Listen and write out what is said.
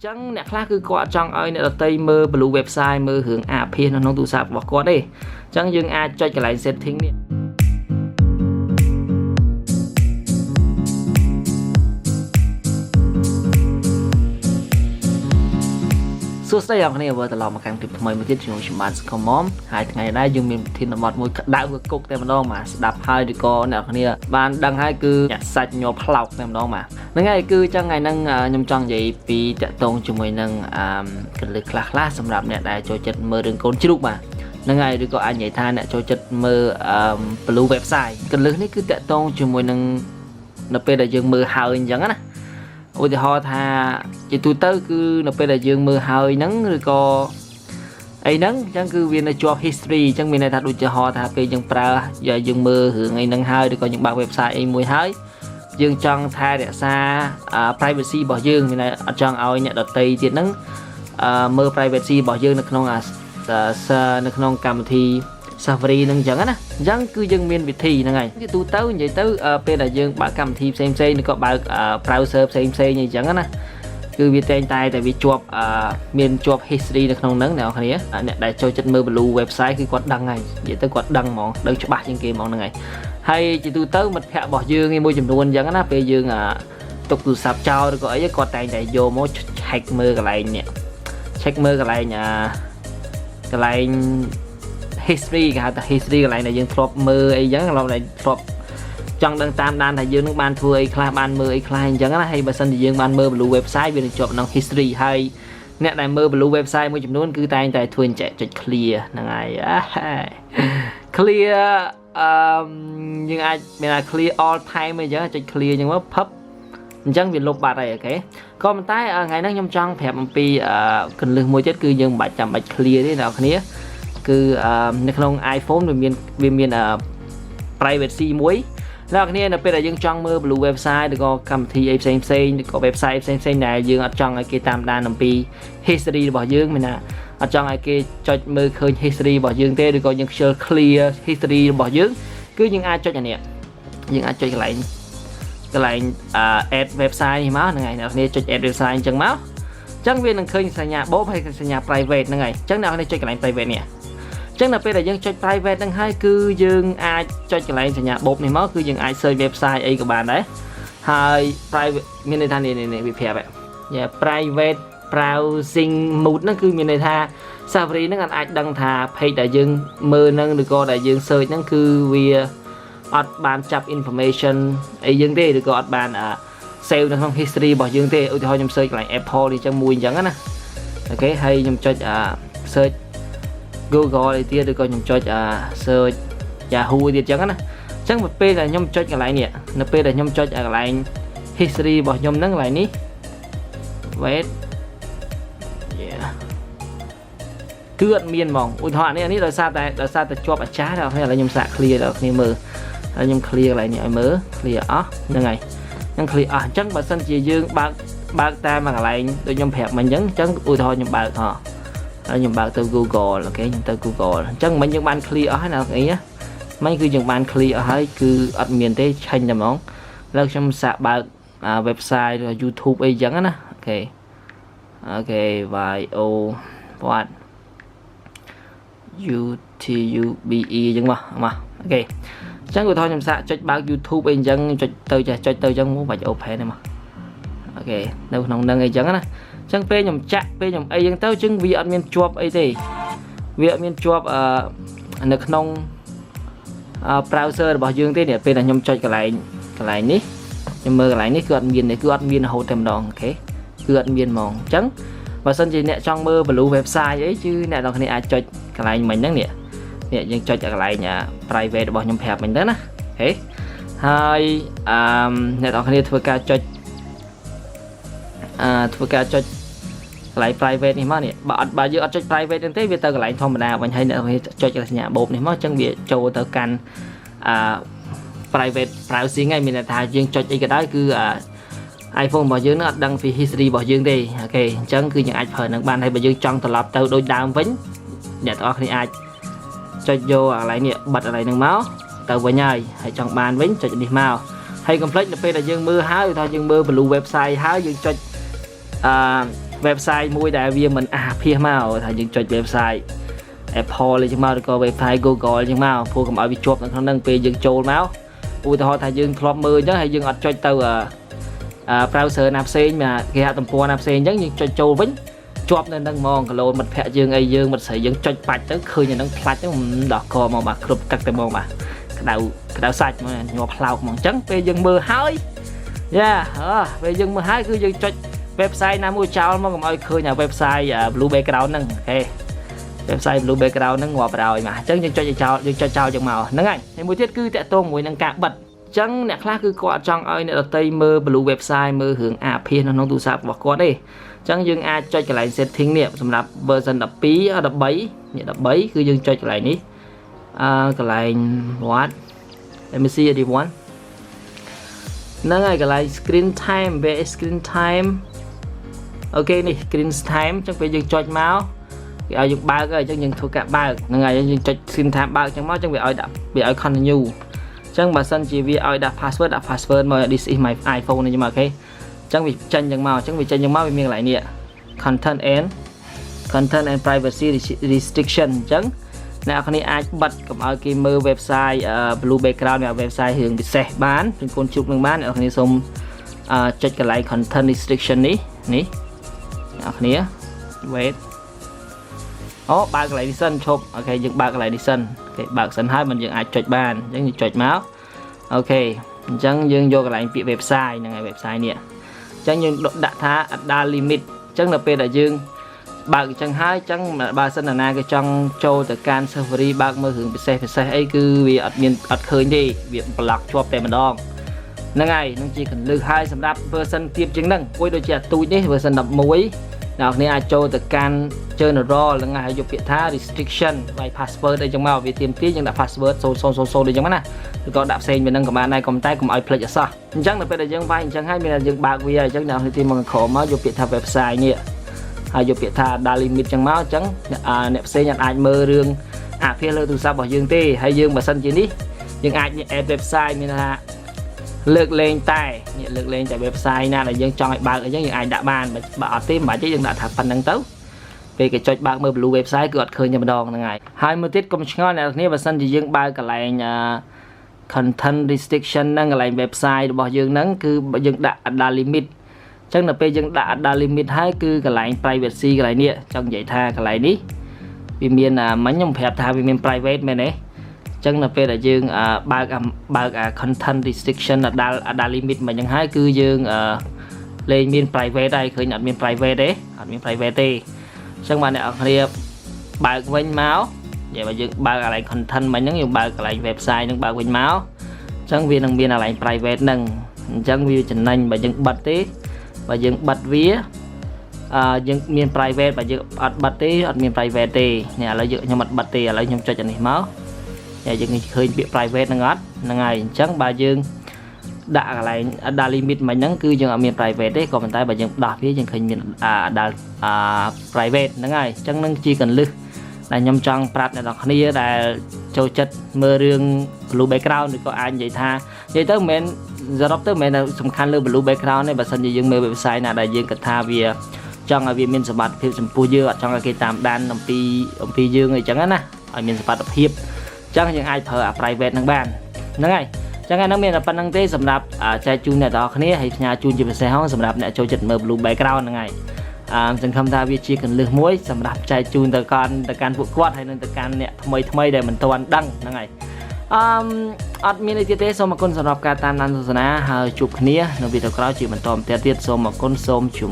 ចឹងអ្នកខ្លះគឺគាត់ចង់ឲ្យអ្នកដទៃមើល blue website មើលរឿងអាភាសនៅក្នុងទូរស័ព្ទរបស់គាត់ទេអញ្ចឹងយើងអាចចុចកន្លែង setting នេះសួស្តីអ្នកនរគ្នាវិលត្រឡប់មកកាន់คลิปថ្មីមួយទៀតខ្ញុំខ្ញុំបាទសកុំមហើយថ្ងៃនេះយើងមានប្រធានបទមួយក្តៅកគុកតែម្ដងបាទស្ដាប់ហើយឬក៏អ្នកនរគ្នាបានដឹងហើយគឺញាក់សាច់ញ័រផ្លោកតែម្ដងបាទហ្នឹងហើយគឺចឹងថ្ងៃហ្នឹងខ្ញុំចង់និយាយពីតាក់ទងជាមួយនឹងអឺកលឹះខ្លះខ្លះសម្រាប់អ្នកដែលចូលចិត្តមើលរឿងកូនជ្រូកបាទហ្នឹងហើយឬក៏អាចនិយាយថាអ្នកចូលចិត្តមើលអឺ blue website កលឹះនេះគឺតាក់ទងជាមួយនឹងនៅពេលដែលយើងមើលហើយអញ្ចឹងណាឧទាហរណ៍ថាជាទូទៅគឺនៅពេលដែលយើងមើលហើយហ្នឹងឬក៏អីហ្នឹងអញ្ចឹងគឺវានៅជាប់ history អញ្ចឹងមានន័យថាដូចជាហោថាពេលយើងប្រើយើងមើលរឿងអីហ្នឹងហើយឬក៏យើងបើក website អីមួយហើយយើងចង់ថែរក្សា privacy របស់យើងមានន័យអត់ចង់ឲ្យអ្នកដទៃទៀតហ្នឹងមើល privacy របស់យើងនៅក្នុងនៅក្នុងកម្មវិធី Safari ហ្នឹងអញ្ចឹងណាអញ្ចឹងគឺយើងមានវិធីហ្នឹងហើយជាទូទៅនិយាយទៅពេលដែលយើងបើកកម្មវិធីផ្សេងផ្សេងឬក៏បើក browser ផ្សេងផ្សេងអីចឹងណាគឺវាតែងតែតែវាជាប់មានជាប់ history នៅក្នុងហ្នឹងអ្នកនរគ្នាអ្នកដែលចូលចិត្តមើល blue website គឺគាត់ដឹងហើយនិយាយទៅគាត់ដឹងហ្មងដឹងច្បាស់ជាងគេហ្មងហ្នឹងហើយហើយជាទូទៅមិត្តភ័ក្តិរបស់យើងឯមួយចំនួនអញ្ចឹងណាពេលយើងទុកទូរស័ព្ទចោលឬក៏អីគាត់តែងតែយកមក check មើលកន្លែងនេះ check មើលកន្លែងអាកន្លែង history គេហៅថា history កន្លែងដែលយើងធ្លាប់មើលអីចឹងកន្លែងដែលធ្លាប់ចង់ដឹងតាមដានថាយើងនឹងបានធ្វើអីខ្លះបានមើលអីខ្លះអញ្ចឹងណាហើយបើសិនជាយើងបានមើល blue website វានឹងជាប់ក្នុង history ហើយអ្នកដែលមើល blue website មួយចំនួនគឺតែងតែធ្វើអញ្ចឹងចុច clear ហ្នឹងហើយ clear អឺយើងអាចមានថា clear all time អីចឹងចុច clear អញ្ចឹងមកផឹបអញ្ចឹងវាលុបបាត់ហើយ OK ក៏ប៉ុន្តែថ្ងៃហ្នឹងខ្ញុំចង់ប្រាប់អំពីកលឹះមួយទៀតគឺយើងមិនបាច់ចាំបាច់ clear ទេអ្នកនរគ្នាគឺនៅក្នុង iPhone វាមាន privacy មួយអ្នកគ្នានៅពេលដែលយើងចង់មើល blue website ឬក៏កម្មវិធីអីផ្សេងផ្សេងឬក៏ website ផ្សេងផ្សេងដែលយើងអត់ចង់ឲ្យគេតាមដានអំពី history របស់យើងមានណាអត់ចង់ឲ្យគេចុចមើលឃើញ history របស់យើងទេឬក៏យើងខ្ជិល clear history របស់យើងគឺយើងអាចចុចអានេះយើងអាចចុចកន្លែង add website នេះមកហ្នឹងហើយអ្នកគ្នាចុច add website អញ្ចឹងមកអញ្ចឹងវានឹងឃើញសញ្ញាបូកហើយសញ្ញា private ហ្នឹងហើយអញ្ចឹងអ្នកគ្នាចុចកន្លែង private នេះអញ្ចឹងដល់ពេលដែលយើងចុច private ហ្នឹងហើយគឺយើងអាចចុចកន្លែងសញ្ញាបូកនេះមកគឺយើងអាច search website អីក៏បានដែរហើយ private មានន័យថានេះនេះវាប្រាប់យ៉ា private browsing mode ហ្នឹងគឺមានន័យថា Safari ហ្នឹងអាចដឹងថា page ដែលយើងមើលហ្នឹងឬក៏ដែលយើង search ហ្នឹងគឺវាអត់បានចាប់ information អីយើងទេឬក៏អត់បាន save នៅក្នុង history របស់យើងទេឧទាហរណ៍ខ្ញុំ search កន្លែង Apple នេះចឹងមួយអញ្ចឹងណា OK ហើយខ្ញុំចុច search Google អីទៀតឬក៏ខ្ញុំចុច search Yahoo ទៀតអញ្ចឹងណាអញ្ចឹងពេលដែលខ្ញុំចុចកន្លែងនេះនៅពេលដែលខ្ញុំចុចកន្លែង history របស់ខ្ញុំហ្នឹងកន្លែងនេះ wait yeah គឺអត់មានហ្មងឧទាហរណ៍នេះនេះដោយសារតែជាប់អាចារ្យដល់គ្នាឥឡូវខ្ញុំសាក clear ដល់គ្នាមើលហើយខ្ញុំ clear កន្លែងនេះឲ្យមើល clear អស់ហ្នឹងហើយហ្នឹង clear អស់អញ្ចឹងបើសិនជាយើងបើកបើកតាមកន្លែងដូចខ្ញុំប្រាប់មិញអញ្ចឹងអញ្ចឹងឧទាហរណ៍ខ្ញុំបើកហ៎ហើយខ្ញុំបើកទៅ Google OK ខ្ញុំទៅ Google អញ្ចឹងមិញយើងបាន clear អស់ហើយណាអីណាមិញគឺយើងបាន clear អស់ហើយគឺអត់មានទេឆេញតែហ្មងឥឡូវខ្ញុំសាកបើក website ឬ YouTube អីចឹងណា OK OK Y O what U T U B E អញ្ចឹងមកមក OK អញ្ចឹងឧទាហរណ៍ខ្ញុំសាកចុចបើក YouTube អីអញ្ចឹងចុចទៅចេះចុចទៅអញ្ចឹងមកបាច់ open ទេមក OK នៅក្នុងនឹងអីចឹងណាអញ្ចឹងពេលខ្ញុំចាក់ពេលខ្ញុំអីចឹងទៅអញ្ចឹងវាអត់មានជាប់អីទេវាអត់មានជាប់អឺនៅក្នុង browser របស់យើងទេនេះពេលដែលខ្ញុំចុចកន្លែងកន្លែងនេះខ្ញុំមើលកន្លែងនេះគឺអត់មានទេគឺអត់មានរហូតតែម្ដង OK គឺអត់មានហ្មងអញ្ចឹងបើសិនជាអ្នកចង់មើល blue website អីគឺអ្នកនរគ្នាអាចចុចកន្លែងមិញហ្នឹងនេះនេះយើងចុចកន្លែង private របស់ខ្ញុំប្រាប់មិញទៅណា OK ហើយអឺអ្នកនរគ្នាធ្វើការចុចអឺធ្វើការចុចកន្លែង private នេះមកនេះបើអត់បើយើងអត់ចុច private ហ្នឹងទេវាទៅកន្លែងធម្មតាវិញហើយអ្នកនរគ្នាចុចសញ្ញាបូកនេះមកអញ្ចឹងវាចូលទៅកាន់អឺ private browsing ហើយមានន័យថាយើងចុចអីក៏ដោយគឺអា iPhone របស់យើងនឹងអត់ដឹងពី history របស់យើងទេ OK អញ្ចឹងគឺយើងអាចប្រើនឹងបានហើយបើយើងចង់ត្រឡប់ទៅដូចដើមវិញអ្នកទាំងអស់គ្នាអាចចុចយកកន្លែងនេះបិទកន្លែងហ្នឹងមកទៅវិញហើយហើយចង់បានវិញចុចនេះមកហើយកុំភ្លេចនៅពេលដែលយើងមើលហើយថាយើងមើល blue website ហើយយើងចុចអឺ website មួយដែលវាមិនអាសអាភាសមកថាយើងចុច website Apple អីចឹងមកឬក៏ website Google អញ្ចឹងមកព្រោះកុំឲ្យវាជាប់នៅក្នុងហ្នឹងពេលយើងចូលមកឧទាហរណ៍ថាយើងធ្លាប់មើលអញ្ចឹងហើយយើងអត់ចុចទៅអឺ browser ណាផ្សេងមកគេហទំព័រណាផ្សេងអញ្ចឹងយើងចុចចូលវិញជាប់នៅនឹងហ្មងគីឡូមិត្តភ័ក្ដិយើងអីយើងមិត្តស្រីយើងចុចបាច់ទៅឃើញអាហ្នឹងផ្លាច់ទៅដោះកមកបាទគ្រប់ទឹកតែហ្មងបាទក្តៅក្តៅសាច់ហ្មងញាប់ផ្លោកហ្មងអញ្ចឹងពេលយើងមើលហើយយ៉ាអើពេលយើងមើលហើយគឺយើងចុច website ណាមួយចោលមកកុំឲ្យឃើញអា website blue background ហ្នឹង okay website blue background ហ្នឹងងាប់រយមកអញ្ចឹងយើងចុចឲ្យចោលយើងចុចចោលចឹងមកហ្នឹងហើយហើយមួយទៀតគឺតាក់ទងមួយនឹងការបិទអញ្ចឹងអ្នកខ្លះគឺគាត់អត់ចង់ឲ្យអ្នកដទៃមើល blue website មើលរឿងអាភាសនៅក្នុងទូរស័ព្ទរបស់គាត់ទេអញ្ចឹងយើងអាចចុចកន្លែង setting នេះសម្រាប់ version 12 13នេះ13គឺយើងចុចកន្លែងនេះអឺកន្លែង what let me see everyone ហ្នឹងហើយកន្លែង screen time where is screen time okay នេះ screen time អញ្ចឹងពេលយើងចុចមកគេឲ្យយើងបើកហើយអញ្ចឹងយើងធ្វើការបើកហ្នឹងហើយយើងចុច screen time បើកអញ្ចឹងមកអញ្ចឹងវាឲ្យដាក់វាឲ្យ continue អញ្ចឹងបើសិនជាវាឲ្យដាក់ password ដាក់ password មក this is my iPhone នេះចឹងមក okay អញ្ចឹងវាចេញអញ្ចឹងមកអញ្ចឹងវាចេញអញ្ចឹងមកវាមានកន្លែងនេះ content and privacy restriction អញ្ចឹងអ្នកនរគ្នាអាចបិទកុំឲ្យគេមើល website blue background ឬ website រឿងពិសេសបានពីកូនជ្រូកនឹងបានអ្នកនរគ្នាសូមចុចកន្លែង content restriction នេះនេះអ្នកនរគ្នា wait អូបើកកន្លែងនេះសិនឈប់ okay យើងបើកកន្លែងនេះសិន okay បើកសិនហើយមិនយើងអាចចុចបានអញ្ចឹងយើងចុចមក okay អញ្ចឹងយើងយកកន្លែងពាក្យ website ហ្នឹងហើយ website នេះអញ្ចឹងយើងដាក់ថា adult limit អញ្ចឹងដល់ពេលដែលយើងបើកអញ្ចឹងហើយអញ្ចឹងបើសិនណាគេចង់ចូលទៅកាន់ Safari បើកមើលរឿងពិសេសពិសេសអីគឺវាអត់មានអត់ឃើញទេវា block ជាប់តែម្ដងហ្នឹងហើយនឹងជាកលឹះហើយសម្រាប់ version ទៀបជាងហ្នឹងមួយដូចជាអាទូចនេះ version 11អ្នកនរអាចចូលទៅកាន់ general ហ្នឹងហើយយកពាក្យថា restriction វាយ password អីចឹងមកវាទៀមទាយើងដាក់ password 0000អីចឹងណាឬក៏ដាក់ផ្សេងវានឹងក៏បានដែរកុំតែកុំឲ្យភ្លេចអសោះអញ្ចឹងដល់ពេលដែលយើងវាយអញ្ចឹងហើយមានតែយើងបើកវាអញ្ចឹងអ្នកនរទីមកក្រោមមកយកពាក្យថា website នេះហើយយកពាក្យថា adult limit ចឹងមកអញ្ចឹងអ្នកផ្សេងអាចមើលរឿងអាភាសលើទូរស័ព្ទរបស់យើងទេហើយយើងបើសិនជានេះយើងអាច add website មានថាលើកលែងតែនេះលើកលែងតែ website ណាដែលយើងចង់ឲ្យបើកអញ្ចឹងយើងអាចដាក់បានបើអត់ទេមិនបាច់ទេយើងដាក់ថាប៉ុណ្្នឹងទៅពេលគេចុចបើកមើល blue website គឺអត់ឃើញតែម្ដងហ្នឹងហើយហើយមួយទៀតកុំឆ្ងល់អ្នកនរគ្នាបើសិនជាយើងបើកកន្លែង content restriction ហ្នឹងកន្លែង website របស់យើងហ្នឹងគឺយើងដាក់ adult limit អញ្ចឹងដល់ពេលយើងដាក់ adult limit ហើយគឺកន្លែង privacy កន្លែងនេះចង់និយាយថាកន្លែងនេះវាមានមិញខ្ញុំប្រាប់ថាវាមាន private មែនទេអញ្ចឹងដល់ពេលដែលយើងបើកបើកអា content restriction adult limit មកអញ្ចឹងហើយគឺយើងលែងមាន private ហើយឃើញអត់មាន private ទេអត់មាន private ទេអញ្ចឹងបាទអ្នកនរគ្នាបើកវិញមកនិយាយបើយើងបើកកន្លែង content មិញហ្នឹងយើងបើកកន្លែង website ហ្នឹងបើកវិញមកអញ្ចឹងវានឹងមានកន្លែង private ហ្នឹងអញ្ចឹងវាចំណេញបើយើងបិទទេបើយើងបិទវាអឺយើងមាន private បើយើងអត់បិទទេអត់មាន private ទេនេះឥឡូវយើងខ្ញុំអត់បិទទេឥឡូវខ្ញុំចុចអានេះមកយើងឃើញពាក្យ private ហ្នឹងអត់ហ្នឹងហើយអញ្ចឹងបើយើងដាក់កន្លែង adult limit មិញហ្នឹងគឺយើងអត់មាន private ទេក៏ប៉ុន្តែបើយើងដោះវាយើងឃើញមាន adult private ហ្នឹងហើយអញ្ចឹងនឹងជាកលឹះដែលខ្ញុំចង់ប្រាប់អ្នកនរគ្នាដែលចូលចិត្តមើលរឿង blue background ឬក៏អាចនិយាយថានិយាយទៅមិនមែនសរុបទៅមិនមែនសំខាន់លើ blue background ទេបើសិនជាយើងមើល website ណាដែលយើងគិតថាវាចង់ឲ្យវាមានសុវត្ថិភាពចំពោះយើងអត់ចង់ឲ្យគេតាមដានអំពីអំពីយើងអីចឹងណាឲ្យមានសុវត្ថិភាពអញ្ចឹងយើងអាចប្រើអា private ហ្នឹងបានហ្នឹងហើយចឹងហ្នឹងមានតែប៉ុណ្្នឹងទេសម្រាប់ចែកជូនអ្នកទាំងអស់គ្នាហើយផ្ញើជូនជាពិសេសហងសម្រាប់អ្នកចូលចិត្តមើល blue background ហ្នឹងហើយអឺសង្ឃឹមថាវាជាកលឹះមួយសម្រាប់ចែកជូនទៅកាន់ទៅកាន់ពួកគាត់ហើយនឹងទៅកាន់អ្នកថ្មីថ្មីដែលមិនទាន់ដឹងហ្នឹងហើយអឺអត់មានអីទៀតទេសូមអរគុណសម្រាប់ការតាមដានទស្សនាហើយជួបគ្នានៅវីដេអូក្រោយជាបន្តបន្ទាប់ទៀតសូមអរគុណសូមជម្